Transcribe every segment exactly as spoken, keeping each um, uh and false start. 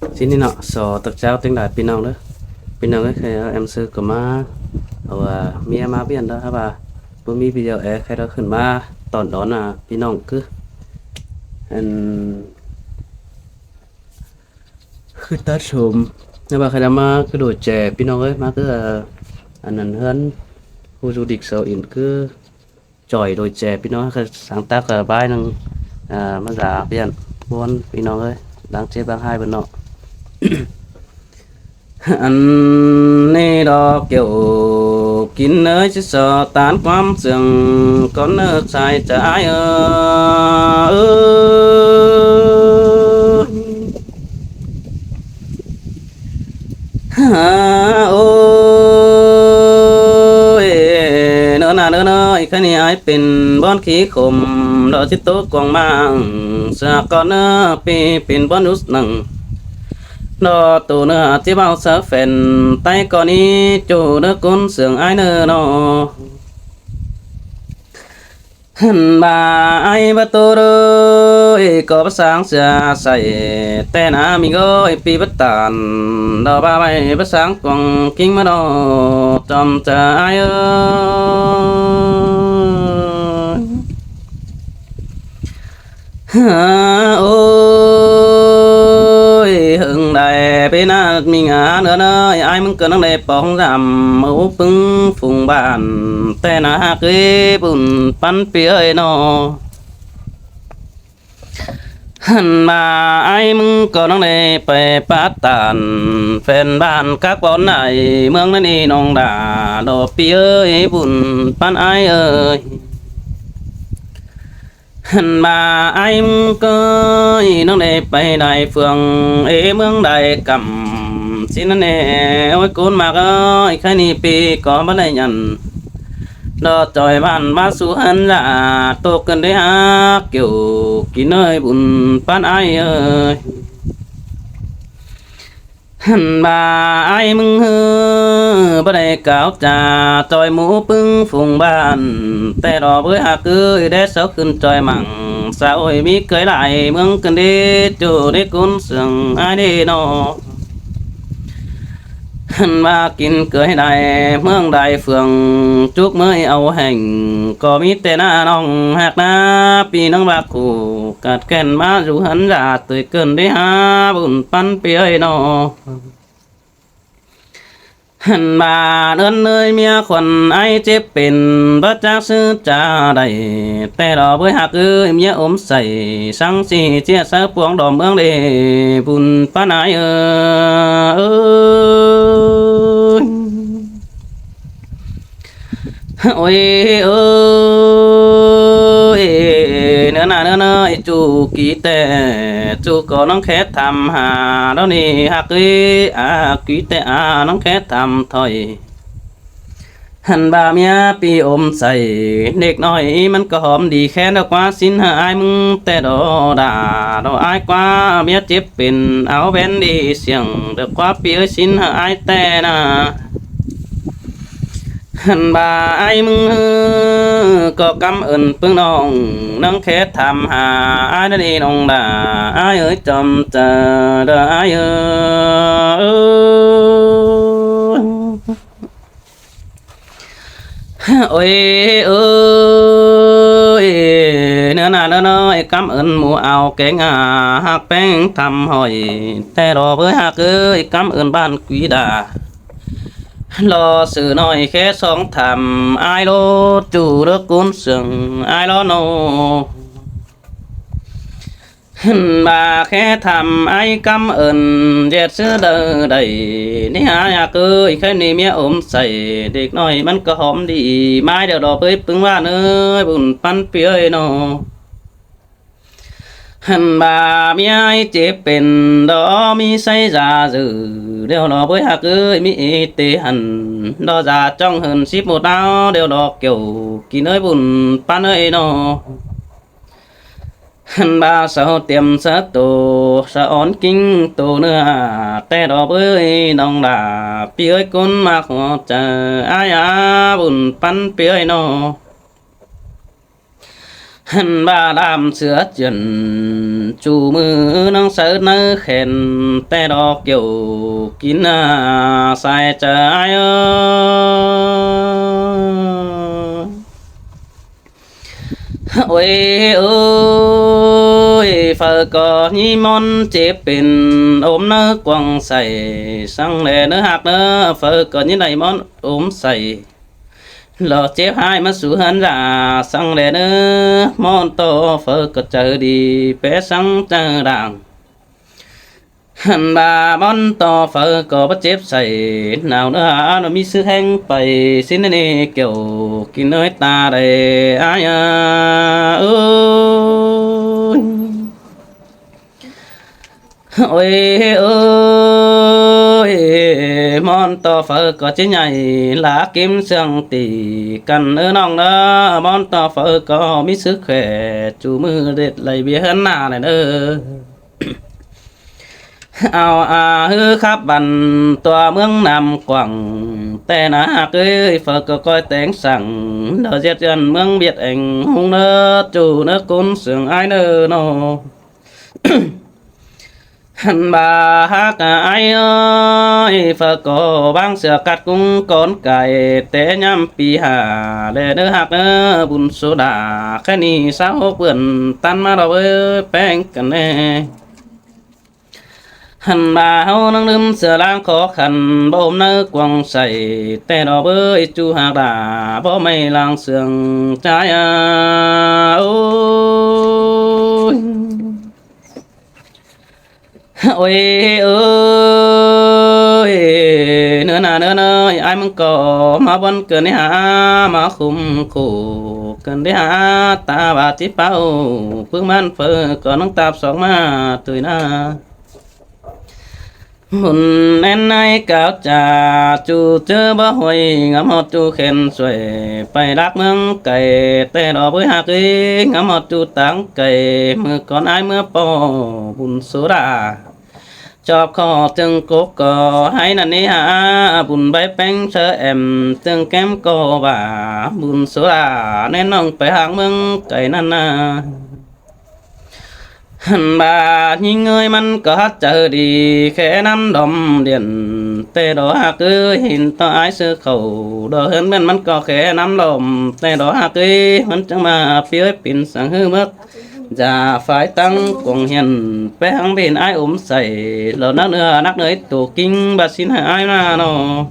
Chít ꞌnị ꞌnọ, so ꞌtặc cháo ꞌtếng lai ꞌpi ꞌnọng ꞌnớ. ꞌPi ꞌnọng ꞌới, khay ꞌa, em sư ꞌcọ ꞌmá, au ꞌva ꞌmía ꞌmá ꞌviạk ꞌnớ, hák ꞌva báu ꞌmí video ꞌé, khay ꞌnọ khửn ꞌmá tỏn đón ꞌa ꞌpi ꞌnọng cứ ăn khửn tắt sôm. ꞌNhá ꞌva khay ꞌnọ ꞌmá cứ đuổi chè ꞌpi ꞌnọng ꞌới, ꞌmá cứ, ơ, ăn ăn ꞌhướn khu du lịch sau in cứ chỏi đuổi chè ꞌpi ꞌnọng, khay sáng tác, ơ, bài ꞌnưng, ơ, ꞌmá dả ꞌviạk ꞌmuôn ꞌpi ꞌnọng ꞌới, đáng chết đáng hai bơn ꞌnọ. Ăn ꞌnị ꞌlọ kiẻo kin ới, ꞌchí so tán ꞌquám sương con ꞌnớ sai chả ai ơ. Ơ. Ơ, ôi, ꞌnớ ꞌna ꞌnớ ꞌnớ, ꞌi ꞌkhạy ꞌnị ai pên bón khí khôm, ꞌlọ ꞌchí tố cuông ꞌmá sương con ꞌnớ, ꞌpi pên bón út nẳng. ꞌLọ ꞌtố ꞌnớ ꞌchí báu sáư phén, ꞌTáy ꞌcọ ꞌnị ꞌchu ꞌnớ ꞌcốn sương ai ꞌnớ ꞌnọ. Hẳn ꞌva ai báu ꞌtố ꞌlới ꞌcọ báu sáng sia sai, ꞌtẹ ꞌna ꞌmí ꞌgới ꞌpi báu tản, ꞌlọ ꞌva ꞌvạy báu sáng cuông kin ꞌmá ꞌnọ, chom chả ai ơ. Ôi, hơng đảy pên ꞌna ꞌmí ngả ꞌnớ ꞌnớ, ai ꞌmứng ꞌcọ ꞌnăng đảy pong dăm ú ꞌpứng phung bản, ꞌtẹ ꞌna ꞌhặc ꞌi bun ꞌpắn ꞌpi ới ꞌnọ. Hẳn ꞌva ai ꞌmứng ꞌcọ ꞌnăng đảy pay pát tản phén bản cắp bón nảy ꞌmướng ꞌnặn ꞌnị ꞌnọng đa, ꞌlọ ꞌpi ới bun ꞌpắn ai ơi. Hẳn ꞌva ai ꞌmứng ꞌcọ ꞌnăng đảy pay đảy phường ê ꞌmướng đảy cắm. ꞌChi ꞌnặn ê, ôi ꞌcốn ꞌmặc ơi, ꞌi ꞌkhạy ꞌnị ꞌpi ꞌcọ báu đảy nhẳn. ꞌLọ choi bản báu sú hẳn dả, ꞌtố ꞌcứn đảy hák kiẻo kin ới bun ꞌpắn ai ơi. Hẳn ꞌva ai ꞌmứng ꞌhứ báu đảy cáo chả choi ꞌmú ꞌpứng phung bản, ꞌtẹ ꞌlọ ꞌvới ꞌhặc ới đé sáu khửn choi mẳng, sa ôi ꞌmí ꞌcới lai ꞌmướng ꞌcứn đảy ꞌchu đảy ꞌcốn sương ai đảy ꞌnọ. Hẳn ꞌva kin ꞌcới lai ꞌmướng lai phường, chúc ꞌmới au hẻng ꞌcọ ꞌmí ꞌtẹ ꞌna ꞌnọng ꞌhặc ꞌna ꞌpi ꞌnọng ꞌva khủ cát kẻn ꞌmá dú hẳn dả, ꞌtới ꞌcứn đảy hák bun ꞌpắn ꞌpi ới ꞌnọ. Hẳn ꞌva ꞌnớn ới ꞌmía khuôn ai chếp pên, báu chắc ꞌsứ chả đảy, ꞌtẹ ꞌlọ ꞌvới ꞌhặc ới ꞌmía ốm sảy, sáng ꞌchí ꞌchía sáư phuông đom ꞌmướng đảy bun ꞌpắn ai ơi. Ôi, ôi, ꞌnớ ꞌna ꞌnớ ꞌnớ, ꞌchu kí ꞌtẹ, ꞌchu ꞌcọ ꞌnọng khé tham hả ꞌlọ ꞌnị ꞌhặc ới, a kí ꞌtẹ a ꞌnọng khé tham thôi. Hẳn ꞌva ꞌmía ꞌpi ốm sảy, đếc ꞌnọi ꞌmắn ꞌcọ hóm đi khé ꞌlẹo ꞌquá sín hả ai ꞌmứng ꞌtẹ ꞌlọ đa, ꞌlọ ai ꞌquá ꞌmía chếp pên, au ꞌvén đi siêng, ꞌlẹo ꞌquá ꞌpi ới sín hả ai ꞌtẹ ꞌna. Hẳn ꞌva ai ꞌmứng ꞌcọ cắm ơn ꞌpứng ꞌnọng, ꞌnọng khé tham hả ai ꞌnặn ꞌnị ꞌnọng đa, ai ơi chom chả đa ai ơi. Ôi, ôi, ꞌnớ ꞌna ꞌnớ ꞌnớ, cắm ơn ꞌmú au kéng a, ꞌhặc ꞌpéng tham hỏi, ꞌtẹ ꞌlọ ꞌvới ꞌhặc ới, cắm ơn bản quí đa. ꞌLọ sư ꞌnọi khé song tham ai ꞌlọ, ꞌchu đảy ꞌcốn sương ai ꞌlọ ꞌnọ. Hẳn ꞌva khé tham ai cắm ơn, ꞌdệt ꞌsứ đaư đảy, ꞌnị hả ꞌhặc ới, ꞌi ꞌkhạy ꞌnị ꞌmía ốm sảy, đếc ꞌnọi ꞌmắn ꞌcọ hóm đi, mai ꞌlẹo ꞌlọ ꞌvới ꞌpứng bản ới bun ꞌpắn ꞌpi ới ꞌnọ. Hẳn ꞌva ꞌmía ai chếp pên, ꞌlọ ꞌmí sáư dả dử, ꞌlẹo ꞌlọ ꞌvới ꞌhặc ới ꞌmí ê tê hẳn, ꞌlọ dả chong hơn síp một áo, ꞌlẹo ꞌlọ kiẻo kin ới bun ꞌpắn ới ꞌnọ. Hẳn ꞌva sau tiêm sáư tô, sau ón kin tô ꞌnớ, ꞌtẹ ꞌlọ ꞌvới ꞌnọng đa, ꞌpi ới ꞌcốn ꞌmặc ꞌhụ chả ai a bun ꞌpắn ꞌpi ới ꞌnọ. Hẳn ꞌva ꞌlam sửa chuyển, ꞌchu ꞌmự ꞌnọng sáư ꞌnớ khen, ꞌtẹ đó kiêu kin ꞌna sai chaư ải ơi. Ôi ơi, phaư ꞌcọ ꞌnị ꞌmón chếp pên ốm ꞌnớ cuông sảy, săng đe ꞌnớ ꞌhặc ꞌnớ, phaư ꞌcọ ꞌnị đảy ꞌmón ốm sảy. Lỏ chếp ꞌhại ꞌmá sú ꞌhướn dả, săng đe ꞌnớ ꞌmón ꞌto phaư ꞌcọ chaư đi, pé săng chaư đang. Hẳn ꞌva ꞌmón ꞌto phaư ꞌcọ báu chếp sảy, nao ꞌnớ hả, nó ꞌmí sứ ꞌhéng pay, ꞌsịn ꞌnị kiêu kin ơi ta đảy ải ơi. Ôi ơi, ꞌmón ꞌto phaư ꞌcọ ꞌchí nhảy lá kim sương tỉ căn ơ ꞌnọng ꞌnớ, ꞌmón ꞌto phaư ꞌcọ ꞌmí sứ khỏe, ꞌchu ꞌmự đệt đảy ꞌviạk ꞌhướn ꞌnạ đảy ꞌnớ. Au a ꞌhứ khắp băn tua ꞌmướng Nam Quảng, ꞌtẹ ꞌnớ ꞌhặc ơi, phaư ꞌcọ ꞌcoi téng săng, đỏ ꞌdệt dơn ꞌmướng Việt Anh hùng ꞌnớ, ꞌchu ꞌnớ ꞌcốn sương ải ꞌnớ ꞌnớ. Hẳn ꞌva ꞌhặc ải ơi, phaư ꞌcọ ꞌváng sửa cắt ꞌcúng cón cai, té ꞌnhăm pi hả đe ꞌnớ ꞌhặc ꞌnớ, bun số đà ꞌkhạy ꞌnị sáu hốc bươn ꞌtăn ꞌmá ꞌlẹo ới, péng căn ꞌnê. Hẳn ꞌva ꞌháu ꞌnắng ꞌlứm sửa ꞌláng khó khăn, báu ốm ꞌnớ cuông sảy, ꞌtẹ đó bới ꞌchu ꞌhặc đả, báu ꞌmạy ꞌláng sương ꞌchái a ơi. Ôi ơi, ꞌnớ ꞌnạ ꞌnớ ꞌnớ, ải ꞌmướng ꞌcọ ꞌmá bón cơn đi hả, ꞌmá khum khổ cơn đi hả, ta ꞌva ꞌchí páo, ꞌpứng ꞌmắn phaư ꞌcọ ꞌnắng táp sóc ꞌmá tui ꞌnạ. Bun ꞌén ải cáo ꞌchạ, ꞌchu ꞌchớ báu ꞌhuối, ngắm ꞌhọt ꞌchu khen suối, pay lác ꞌmướng cai, ꞌtẹ đó bới ꞌhặc ới, ngắm ꞌhọt ꞌchu táng cai, ꞌmự cón ải ꞌmứa ꞌpo, bun số đà. Chóp khỏ ꞌtương cốc ꞌcọ ꞌhại ꞌnặn ꞌnị hả, bun báy péng sơ ẻm, ꞌtương kém ꞌcọ ꞌva, bun số đà, ꞌnén ꞌnọng pay ꞌhặc ꞌmướng cai ꞌnặn ꞌnạ. Hẳn ꞌva ꞌnhính ơi ꞌmắn ꞌcọ hắt chaư đi, khék ꞌnắm đom điện, ꞌtẹ đó ꞌhặc ới, hên ꞌto ải sư khảu, đó ꞌhướn ꞌmắn ꞌcọ khék ꞌnắm đom, ꞌtẹ đó ꞌhặc ới, ꞌmắn chắng ꞌmá pi ới pên săng ꞌhứ mớc. Dả phái ꞌtáng cuông hiên, pé ꞌhăng pên ải ốm sảy, lỏ ꞌnắc ꞌnớ ꞌnắc ꞌnới tổ kinh, ꞌva ꞌsịn hả ải ꞌnạ ꞌnớ.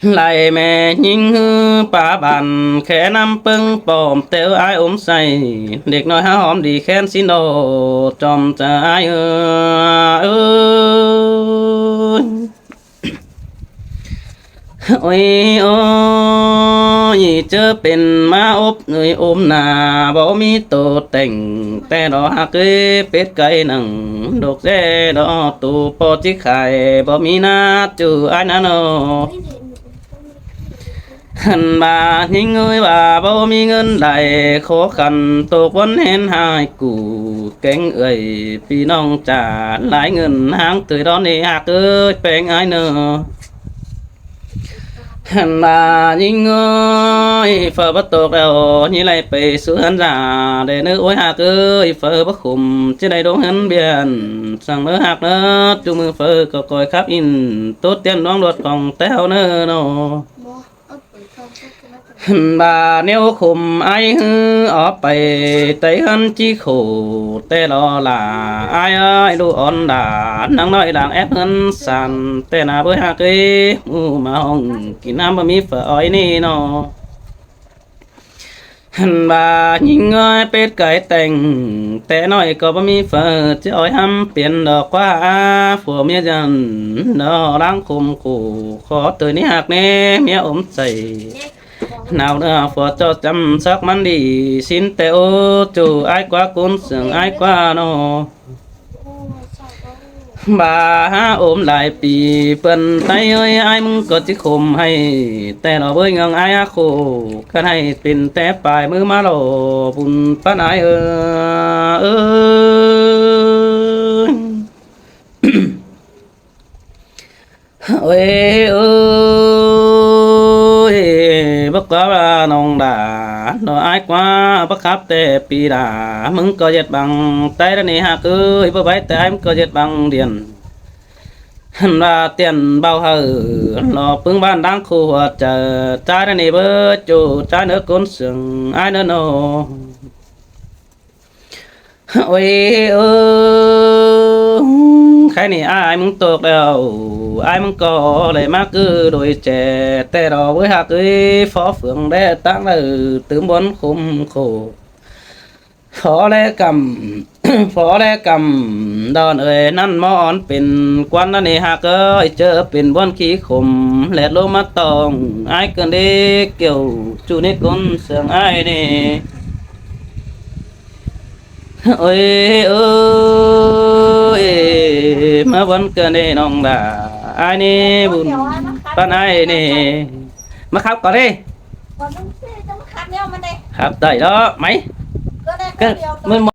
Lai ꞌme ꞌnhính ꞌhứ pá bản, khék ꞌnắm ꞌpứng pom ꞌtẹ ải ốm sảy, đếc ꞌnọi háo hóm đi khen ꞌsịn đo, chom chaư ải ơi. Ôi ơi, ꞌchớ pên ꞌmá ốp ơi ốm ꞌnạ, báu ꞌmí tô tẻng, ꞌtẹ đó ꞌhặc ới, pết cai nẳng, độc dễ đó tô ꞌpo ꞌchí khai, báu ꞌmí ꞌnạ ꞌchu ải ꞌnạ ꞌnớ. Hẳn ꞌva ꞌnhính ơi ꞌva báu ꞌmí ꞌngớn đảy, khó khăn tốc ꞌvón hên ꞌhại củ, kéng ơi ꞌpi ꞌnọng chả lai ꞌngớn ꞌháng tưới đón đi ꞌhặc ới, péng ải ꞌnớ. Hẳn ꞌva ꞌnhính ơi, phaư báu tốc eo, ꞌnị lai pay sú ꞌhướn dả, đe ꞌnớ ôi ꞌhặc ới, phaư báu khum, ꞌchí đảy đông ꞌhướn biên, săng ꞌnớ ꞌhặc ꞌnớ, ꞌchu ꞌmự phaư ꞌcọ ꞌcoi khắp in, tốt tiên ꞌluống luật khong ꞌtẹ ꞌháu ꞌnớ ꞌnớ. Hẳn ꞌva ꞌnéo khum ải ꞌhứ ók pay, ꞌtẹ ꞌhướn ꞌchí khổ, ꞌtẹ lo lả ải ơi, ꞌlụk ón đả, ꞌnăng ꞌnọi đang ép ꞌhướn san, ꞌtẹ ꞌnạ bới ꞌhặc ới, ꞌmự ꞌmá hong kin ꞌnắm báu ꞌmí phaư ói ꞌnị ꞌnớ. Hẳn ꞌva ꞌnhính ơi pết cai tẻng, ꞌtẹ ꞌnọi ꞌcọ báu ꞌmí phaư ꞌchí ói ꞌhăm piến đó ꞌquá, phua ꞌmía dơn đó đang khum khổ, khó tưới ꞌnị ꞌhặc ꞌnê, ꞌmía ốm sảy. Nao ꞌnớ phua ꞌchọ chăm sóc ꞌmắn đi, ꞌsịn ꞌtẹ ố, ꞌchu ải ꞌquá ꞌcốn sương ải ꞌquá ꞌnớ. ꞌVa hả ốm lai pi, ꞌpươn ꞌTáy ơi, ải ꞌmứng ꞌcọ ꞌchí khôm ꞌhạy, ꞌtẹ lo bới ꞌnhắng ải hả khổ, căn ꞌhạy pên ꞌtẹ pay ꞌmứ ꞌmá lo, bun ꞌpắn ải ơ, ơ. Ôi ơi, báu Cốc ꞌquá ꞌva ꞌnọng đa, nó ải ꞌquá báu khắp té pi đa, ꞌmứng ꞌcọ ꞌdệt băng tai ꞌnị ꞌhặc ới, báu báy té ải ꞌmứng ꞌcọ ꞌdệt băng điện. ꞌHặn ꞌva tiên báu hảư, nó ꞌpứng bản đang khu hua chaư, ꞌchái ꞌnị báu ꞌchu, ꞌchái ꞌnớ ꞌcốn sương, ải ꞌnớ ꞌnô. Ôi ơ, khay ꞌnị ải ꞌmứng ꞌtộc ꞌlẹo, ải ꞌmứng ꞌcọ đảy ꞌmá ꞌcứ đuổi ꞌchẹ, té lo ꞌvới ꞌhặc ới, phó phướng đé ꞌtáng đaư tứm bón khôm khổ. Phó đé căm, phó đé căm, đon ơi ꞌnặn ꞌmo ón pên quan ꞌnặn ꞌnị ꞌhặc ới, ꞌchớ pên bón khí khôm, ꞌlẹt ꞌlốm ꞌmá tong, ải ꞌcợn đé kiẻo, ꞌchu ꞌnị ꞌcốn sương ải ꞌnị. Ôi ơ, ꞌmá bón ꞌcợn đé ꞌnọng đa, ải ꞌnị bun, ꞌpắn ải ꞌnị. ꞌMá khắp ꞌcọ đé. Khắp đảy lo, máy. ꞌMắn